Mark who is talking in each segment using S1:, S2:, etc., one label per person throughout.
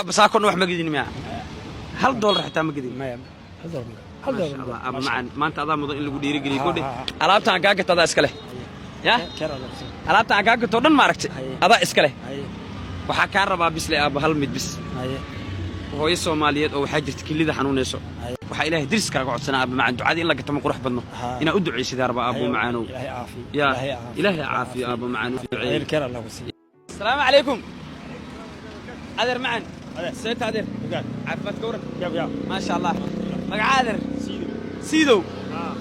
S1: Saakon wax ma gedin miya? $1 xitaa ma gedin?
S2: Maya, $1 ma $1.
S1: Maasha Allah, aaba macaan, maanta adaa mudan in lagu dhiirigeliyo. Godhe, alaabta aan kaa gato adaa iska leh ya.
S2: Keer alla ku siiyo.
S1: Alaabta aan kaa gato dhan, ma aragtay?
S2: Haye.
S1: Adaa iska leh.
S2: Haye.
S1: Waxaa kaa rabaa bisle, aaba, hal mid bis.
S2: Haye.
S1: Hooyo Soomaaliyeed oo waxaa jirta kilida xanuunayso.
S2: Haye.
S1: Waxaa Ilaahay diris kaaga codsanaa, aaba macaan, ducadii in la gato ma qurux badno?
S2: Ha.
S1: Inaa u ducaysidaa rabaa, aabo macaanow.
S2: Ilaahay caafiyo.
S1: Ya.
S2: Ilaahay caafiyo.
S1: Ilaahay caafiyo, aabo macaan, u duceey.
S2: Haye, keer alla ku siiyo.
S1: Asalaamu calaykum, adeer macaan.
S2: Adeer.
S1: Seeta, adeer?
S2: Ogaad.
S1: Caafimaad ka waran?
S2: Yaab yaab.
S1: Maasha Allah. Magaca, adeer?
S2: Siidow.
S1: Siidow.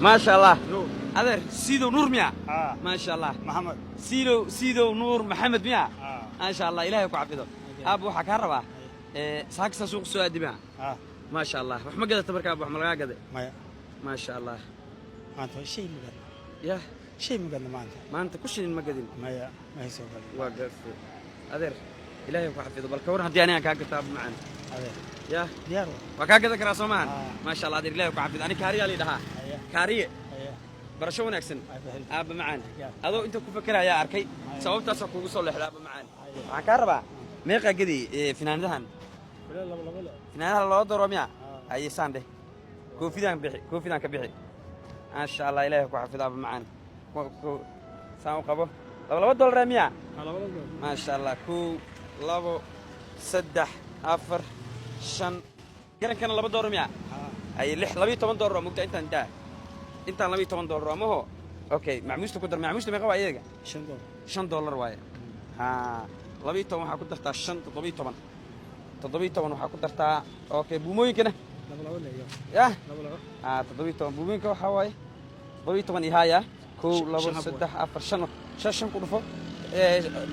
S1: Maasha Allah.
S2: Nuur.
S1: Adeer Siidow Nuur miya?
S2: Ah.
S1: Maasha Allah.
S2: Maxamed.
S1: Siidow, Siidow Nuur Maxamed miya?
S2: Ah.
S1: Maasha Allah, Ilaahay ku cafido. Aab, waxaa kaa rabaa saaksa suuq soo aadi miya?
S2: Ah.
S1: Maasha Allah. Wax ma gadata markaa? Wax ma lagaa gaday?
S2: Maya.
S1: Maasha Allah.
S2: Maanta shay ma gadna.
S1: Ya.
S2: Shay ma gadna maanta.
S1: Maanta ku shilin ma gadin?
S2: Maya, ma hayso gadna.
S1: Waa gartay, adeer, Ilaahay ku xafido. Bal ka waran haddii aniga kaa gato, aab macaan?
S2: Adeer.
S1: Ya.
S2: Diyaar wa.
S1: Waa kaa gadan karaa, soo maahan?
S2: Ah.
S1: Maasha Allah, adeer, Ilaahay ku xafido. Ani Kaariyaa la dhahaa.
S2: Haye.
S1: Kaariye.
S2: Haye.
S1: Barasho wanaagsan.
S2: Ay bahel.
S1: Aabba macaan.
S2: Ya.
S1: Adoo inta ku fakerayaa arkay, sababtaasaa kugu soo leexda, aabba macaan.
S2: Haye.
S1: Waxaan kaa rabaa, meeqaa gadi finaanadahan?
S2: Wala laba laba le.
S1: Finaanadaha loo dooro miya?
S2: Ah.
S1: Haye, saan dheh, koofidaan bixi, koofidaan ka bixi. Maasha Allah, Ilaahay ku xafido, aabba macaan. Saan u qabo, laba laba dollar miya?
S2: Ah, laba laba.
S1: Maasha Allah. Kow, labo, saddex, afar, shan. Garankana $2 miya?
S2: Ah.
S1: Haye, lix, $12 waa mugta intaan daa, intaan $12 waa maho. Okay, macmuusta ku dar. Macmuusta meeqa waa iyaga?
S2: $5.
S1: $5 waaye. Ha, 12 waxaa ku dartaa shan, 17. 17 waxaa ku dartaa, okay, buumooyinkana?
S2: Laba laba le yo.
S1: Yah.
S2: Laba laba.
S1: Ha, 17 buumooyinka waxaa waaye 17 iyo haya. Kow, labo,
S2: shan hab.
S1: Saddex, afar, shan. Shan shan ku dhufo.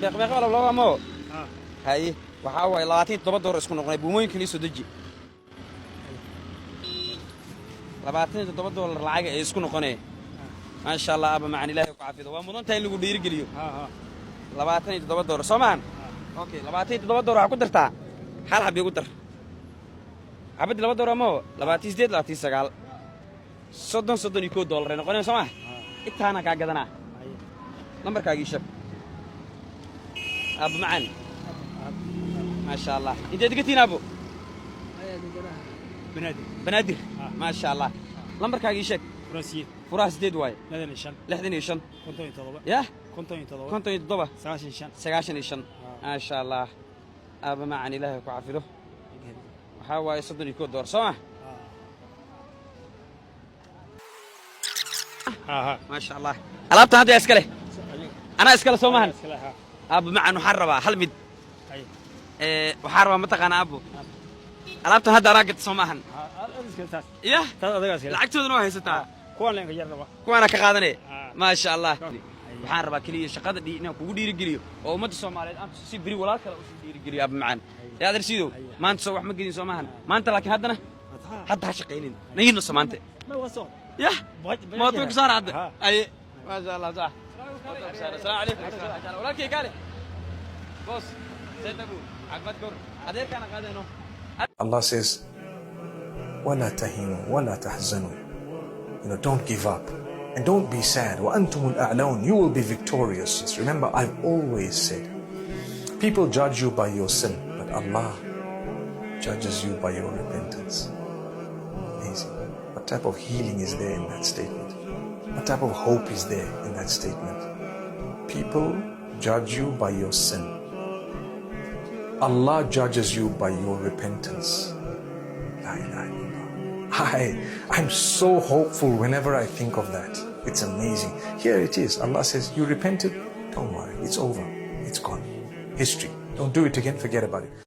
S1: Meeq meeqa waa? Laba laba maho.
S2: Ah.
S1: Haye, waxaa waaye $27 isku noqonay. Buumooyinkana isoo deji. $27 lacaga ay isku noqonee. Maasha Allah, aaba macan, Ilaahay ku cafido. Waa mudan tahay in lagu dhiirigeliyo.
S2: Ha ha.
S1: $27, soo maahan? Okay, $27 waxaa ku dartaa hal xab igu dar. Xabaddii $2 maho. 28, 29, 30, $31 ay noqoneen, soo maha? Intaana kaa gadanaa.
S2: Haye.
S1: Lambarkaagii sheeg, aaba macaan. Maasha Allah. Inteed degatiin, aabo?
S2: Banaadir.
S1: Banaadir.
S2: Ah.
S1: Maasha Allah. Lambarkaagii sheeg.
S2: 08.
S1: Furaha 8 waaye.
S2: 65.
S1: 65.
S2: 57.
S1: Yah.
S2: 57.
S1: 57.
S2: 95.
S1: 95.
S2: Ah.
S1: Maasha Allah, aaba macan, Ilaahay ku xafido. Waxaa waaye $31, soo ma?
S2: Ha ha.
S1: Maasha Allah. Alaabtan hadda yaa iska leh? Anaa iskale, soo maahan?
S2: Iskale ha.
S1: Aaba macan, waxaan rabaa hal mid.
S2: Haye.
S1: Waxaan rabaa, mataqaana, aabo, alaabtan hadda anaa gata, soo maahan?
S2: Ha, iskale taas.
S1: Yah.
S2: Taas adiga iskale.
S1: Lacagtoodana waa haysataa.
S2: Kuwan leen ka yar raba.
S1: Kuwaana ka qaadanaya.
S2: Ah.
S1: Maasha Allah.
S2: Haye.
S1: Waxaan rabaa keliya shaqada inaan kugu dhiirigeliyo oo ummadda Soomaaliyeed aan si beri walaal kale usii dhiirigeliyo, aaba macaan. Yaa adeer Siidow,
S2: Haye.
S1: maanta soo wax ma gedin, soo maahan? Maanta laakiin haddana
S2: Ha.
S1: hadda ha shaqaynin, nagiina maanta.
S2: Ma waa soo.
S1: Yah. Mooto ku saar hadda.
S2: Ha.
S1: Aye, maasha Allah. Sax. Asalaamu calaykum, walaalkay. Kaale boos, seetabu caafimaad kor, adeerkaana qaadayno.
S3: Allah says, وَلَا تَهِنُوا وَلَا تَحْزَنُوا. Don't give up and don't be sad. وَأَنْتُمُ الْأَعْلَوْنَ. You will be victorious. Remember, I've always said, people judge you by your sin, but Allah judges you by your repentance. Amazing. What type of healing is there in that statement? What type of hope is there in that statement? People judge you by your sin. Allah judges you by your repentance. La ilaha illallah. I'm so hopeful whenever I think of that. It's amazing. Here it is. Allah says, "You repented? Don't worry. It's over. It's gone. History. Don't do it again. Forget about it."